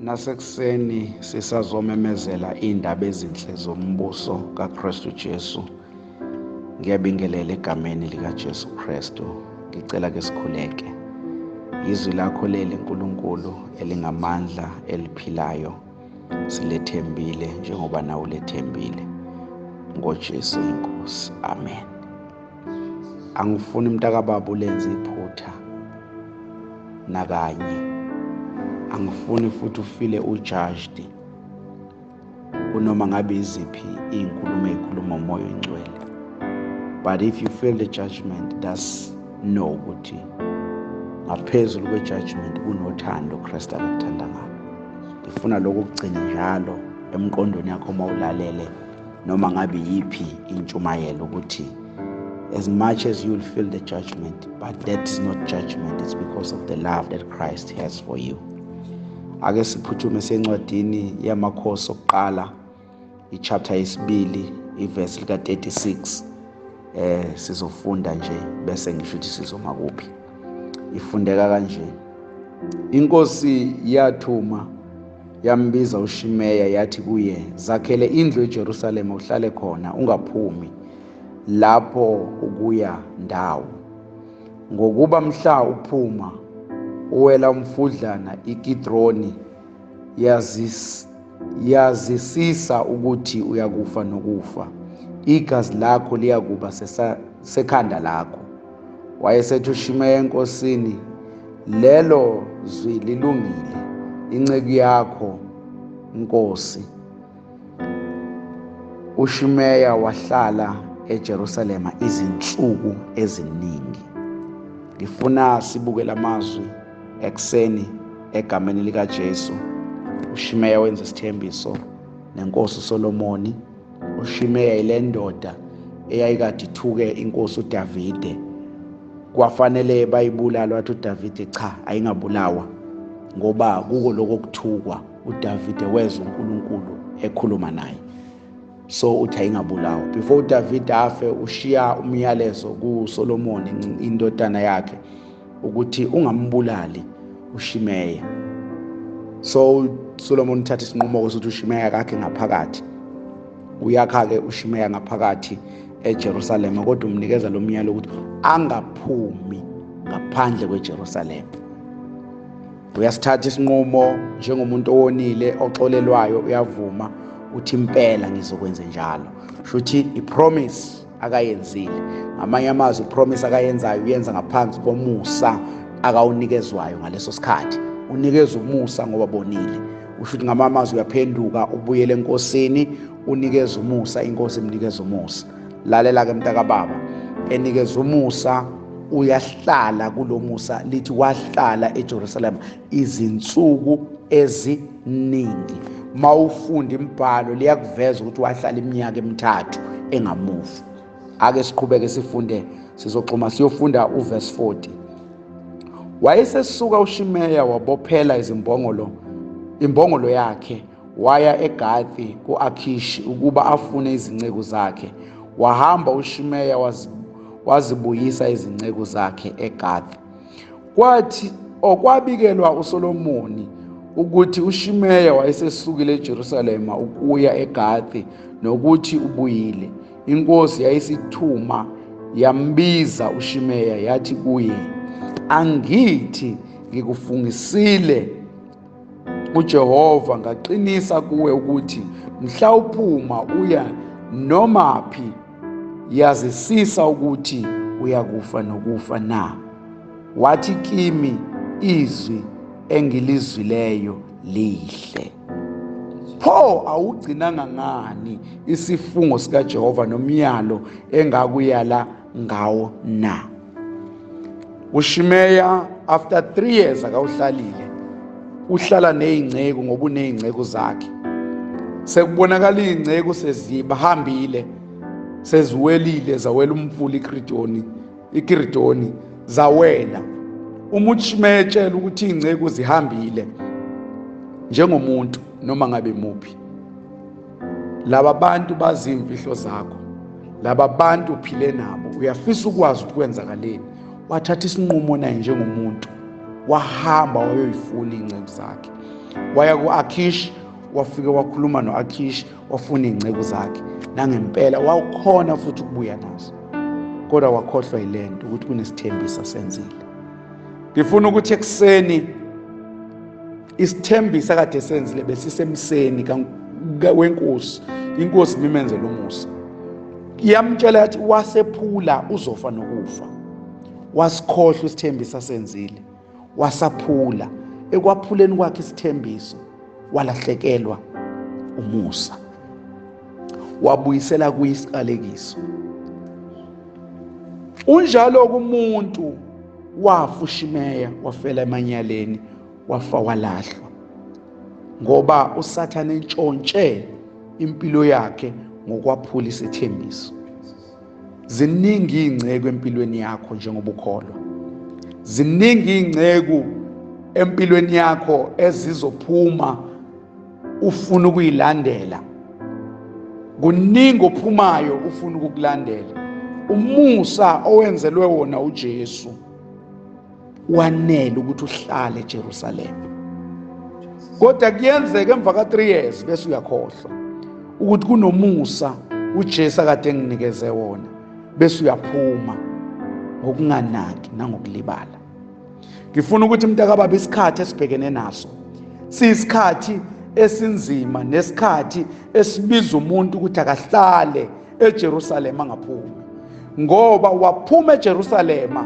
Nasekuseni sisazomemezela iy'ndaba ezinhle zombuso kaKristu Jesu. Ngiyabingelela egameni likaJesu Kristu. Ngicela ke sikhuleke. Izwi lakho leli Nkulunkulu elingamandla eliphilayo silethembile njengoba nawe ulethembile ngoJesu inkosi. Amen. Angifuni mntakababa ulenze iphutha nakanye. Angifuni futhi ufile ujudged kunoma ngabe iziphi iy'nkulumo ey'khuluma umoya oyingcwele. But if you feel the judgment, that's know ukuthi ngaphezulu kwe-judgment kunothando Kristu akakuthanda ngalo. Ngifuna lokhu kugcine njalo emqondweni yakho uma ulalele noma ngabe yiphi intshumayelo ukuthi as much as you will feel the judgment, but that is not judgment, it's because of the love that Christ has for you. Ake siphuthume sencwadini yamakhosi okuqala ichapter yesibili ivesi lika 36 sizofunda nje bese ngisho ukuthi sizoma kuphi. Ifundeka kanje: Inkosi yathuma yambiza uShimeya yathi kuye, zakhele indlu eJerusalema uhlale khona, ungaphumi lapho ukuya ndawo, ngokuba mhla uphuma uwela umfudlana iKidroni yazisisa ukuthi uyakufa nokufa, igazi lakho liyakuba sekhanda lakho. Wayesethi uShimeya enkosini, lelo zwi lilungile, inceku yakho Nkosi. uShimeya wahlala eJerusalema izinsuku eziningi. Ngifuna sibuke lamazwi ekuseni egameni likaJesu. uShimeya wenza isithembiso nenkosi uSolomoni. uShimeya ile ndoda eyayikade ithuke inkosi uDavide, kwafanele bayibulale, wathi uDavide cha, ayingabulawa, ngoba kuko lokho kuthukwa uDavide wezwa uNkulunkulu ekhuluma naye, so uthi ayingabulawa. Before uDavide afe ushiya umyalezo kuSolomoni indodana yakhe ukuthi ungambulali uShimeya. So uSolomon uthatha isinqumo sokuthi uShimeya akakhe ngaphakathi. Uyakha-ke uShimeya ngaphakathi eJerusalema, kodwa umnikeza lo myalo ukuthi angaphumi ngaphandle kweJerusalema. Uyasithatha isinqumo njengomuntu owonile oxolelwayo, uyavuma uthi impela ngizokwenza njalo. Shuthi ipromise akayenzile, ngamanye amazwi ipromise akayenzayo uyenza ngaphansi komusa akawunikezwayo ngaleso sikhathi. Unikeza umusa ngoba bonile. Usho ukuthi ngamanye amazwi uyaphenduka ubuyele enkosini, unikeza umusa, inkosi imnikeza umusa. Lalela-ke mntakababa, enikeza umusa uyahlala kulo musa, lithi wahlala eJerusalema izinsuku eziningi. Mawufunda imibhalo liyakuveza ukuthi wahlala iminyaka emithathu engamuvi. Ake siqhubeke sifunde, sizoxhuma siyofunda uverse 40. Wayesesuka uShimeya wabophela izimbongolo imbongolo yakhe waya eGathi kuAkhishi ukuba afune izinceku zakhe. Wahamba uShimeya wazibuyisa izinceku zakhe eGathi. Kwathi okwabikelwa uSolomoni ukuthi uShimeya wayesesukile eJerusalema ukuya eGathi nokuthi ubuyile. Inkosi yayisithuma yambiza uShimeya yathi kuye, angithi ngikufungisile uJehova ngaqinisa kuwe ukuthi mhla uphuma uya nomaphi yazisisa ukuthi uyakufa nokufa na? Wathi kimi, izwi engilizwileyo lihle. Pho awugcinanga ngani isifungo sikaJehova nomyalo engakuyala ngawo na? uShimeya after 3 years akawuhlalile, uhlala nezingceku ngoba unezingceku zakhe. Sekubonakala izingceku sezibahambile, seziwelile, zawela umfula iKridoni, iKiridoni zawela. Uma uShimeya etshela ukuthi izingceku zihambile njengomuntu noma ngabe muphi, laba bantu bazi imfihlo zakho, laba bantu uphile nabo, uyafisa ukwazi ukuthi kwenzakaleni. Wathatha isinqumo naye njengomuntu, wahamba wayoyifuna iy'nceku zakhe. Waya ku-Akish, wafike wakhuluma no-Akish, wafuna iy'nceku zakhe. Nangempela wawukhona futhi ukubuya nazo, kodwa wakhohlwa yilento ukuthi kunesithembiso asenzile. Ngifuna ukuthi ekuseni isithembiso akade senzile besisemseni wenkosi. Inkosi imenzele umusa, iyamtshela yathi wasephula uzofa nokufa. Wasikhohlwa isithembiso asenzile, wasaphula. Ekwaphuleni kwakhe isithembiso walahlekelwa umusa, wabuyisela kuyisiqalekiso. Unjalo kumuntu wafa uShimeya, wafela emanyaleni, wafa walahlwa, ngoba uSathane entshontshe impilo yakhe ngokwaphula isithembiso. Ziningi iy'nceku empilweni yakho njengoba ukholwa, ziningi iy'nceku empilweni yakho ezizophuma ufuna ukuyilandela, kuningi ophumayo ufuna ukukulandela. Umusa owenzelwe wona uJesu wanele ukuthi uhlale eJerusalema, kodwa kuyenzeka emva ka-3 years bese uyakhohlwa ukuthi kunomusa uJesu akade enginikeze wona, bese uyaphuma ngokunganaki nangokulibala. Ngifuna ukuthi mntakababa, isikhathi esibhekene naso siyisikhathi esinzima nesikhathi esibiza umuntu ukuthi akahlale eJerusalema angaphumi, ngoba waphuma eJerusalema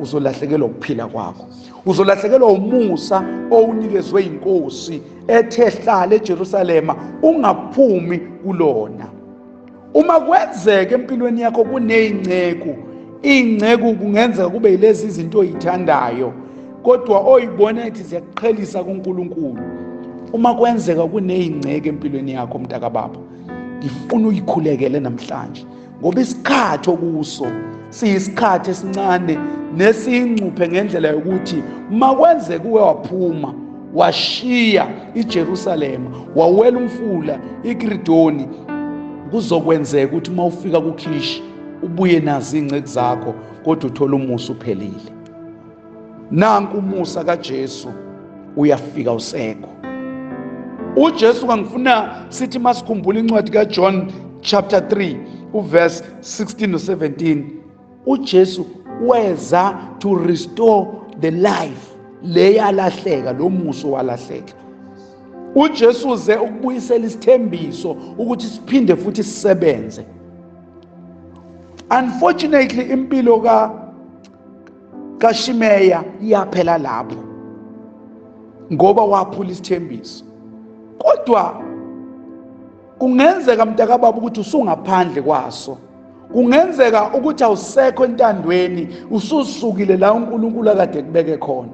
uzolahlekelwa ukuphila kwakho, uzolahlekelwa umusa owunikezwe inkosi ethe hlala eJerusalema ungaphumi kulona. Uma kwenzeka empilweni yakho kuney'nceku, iy'nceku kungenzeka kube yilezi izinto oyithandayo kodwa oyibona ethi ziyakuqhelisa kuNkulunkulu. Uma kwenzeka kuney'nceku empilweni yakho mntakababa, ngifuna uyikhulekele namhlanje, ngoba isikhathi okuso siyisikhathi esincane nesiyingcuphe ngendlela yokuthi makwenzeka uwe waphuma washiya iJerusalema wawela umfula iKiridoni, kuzokwenzeka ukuthi uma ufika kuKhishi ubuye nazo iy'nceku zakho, kodwa uthola umusa uphelile. Nanku umusa kaJesu uyafika usekho. uJesu kangifuna sithi masikhumbula incwadi kaJohn chapter 3 uverse 16 no 17, uJesu weza to restore the life le yalahleka, lo muso walahleka. uJesu uze ukubuyisela isithembiso ukuthi siphinde futhi sisebenze. Unfortunately impilo kaShimeya iyaphela lapho ngoba waphula isithembiso. Kodwa kungenzeka mntakababa ukuthi usungaphandle kwaso, kungenzeka ukuthi awusekho entandweni, ususukile la uNkulunkulu akade kubeke khona,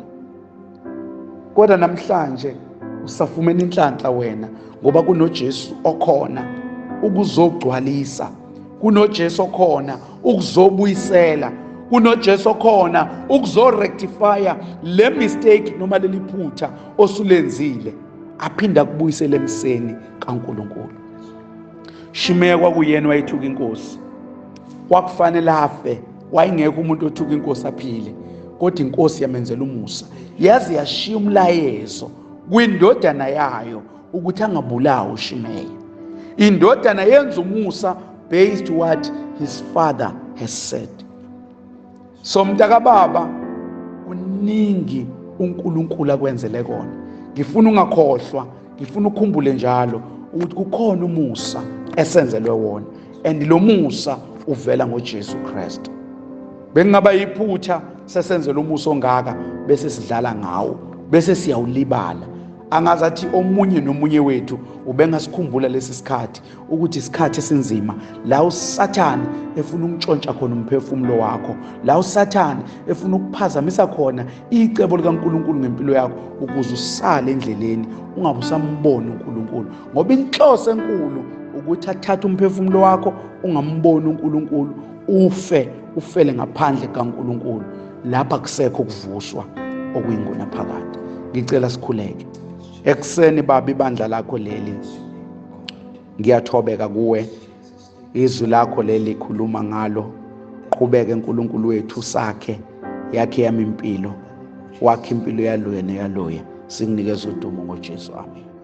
kodwa namhlanje usafumene inhlanhla wena, ngoba kunoJesu okhona ukuzogcwalisa, kunoJesu okhona ukuzobuyisela, kunoJesu okhona ukuzorectifya le mistake noma leli phutha osulenzile, aphinda akubuyisele emseni kaNkulunkulu. Shimeya kwakuyena wayethuka inkosi, kwakufanele afe, wayengekho umuntu othuka inkosi aphile, kodwa inkosi yamenzela umusa, yaze yashiya umlayezo kwindodana yayo ukuthi angabulawa uShimeya. Indodana yenza umusa based what his father has said. So mntakababa, kuningi uNkulunkulu akwenzele kona. Ngifuna ungakhohlwa, ngifuna ukhumbule njalo ukuthi kukhona umusa esenzelwe wona, and lo musa uvela ngoJesu Kristu. Bengingaba yiphutha sesenzela umusa ongaka bese sidlala ngawo, bese siyawulibala. Angazi athi omunye nomunye wethu ubengasikhumbula lesi sikhathi ukuthi isikhathi esinzima la uSathane efuna ukuntshontsha khona umphefumulo wakho, la uSathane efuna ukuphazamisa khona icebo likaNkulunkulu ngempilo yakho ukuze usale endleleni ungabe usambona uNkulunkulu, ngoba inhloso enkulu ukuthi athathe umphefumulo wakho ungamboni uNkulunkulu, ufe ufele ngaphandle kaNkulunkulu. Lapha kusekho ukuvuswa okuyingona phakade. Ngicela sikhuleke ekuseni. Baba, ibandla lakho leli, ngiyathobeka kuwe, izwi lakho leli khuluma ngalo, qhubeke uNkulunkulu wethu, sakhe yakhe yami impilo, wakhe impilo yaloya neyaloya. Sikunikeza udumo ngoJesu. Amen.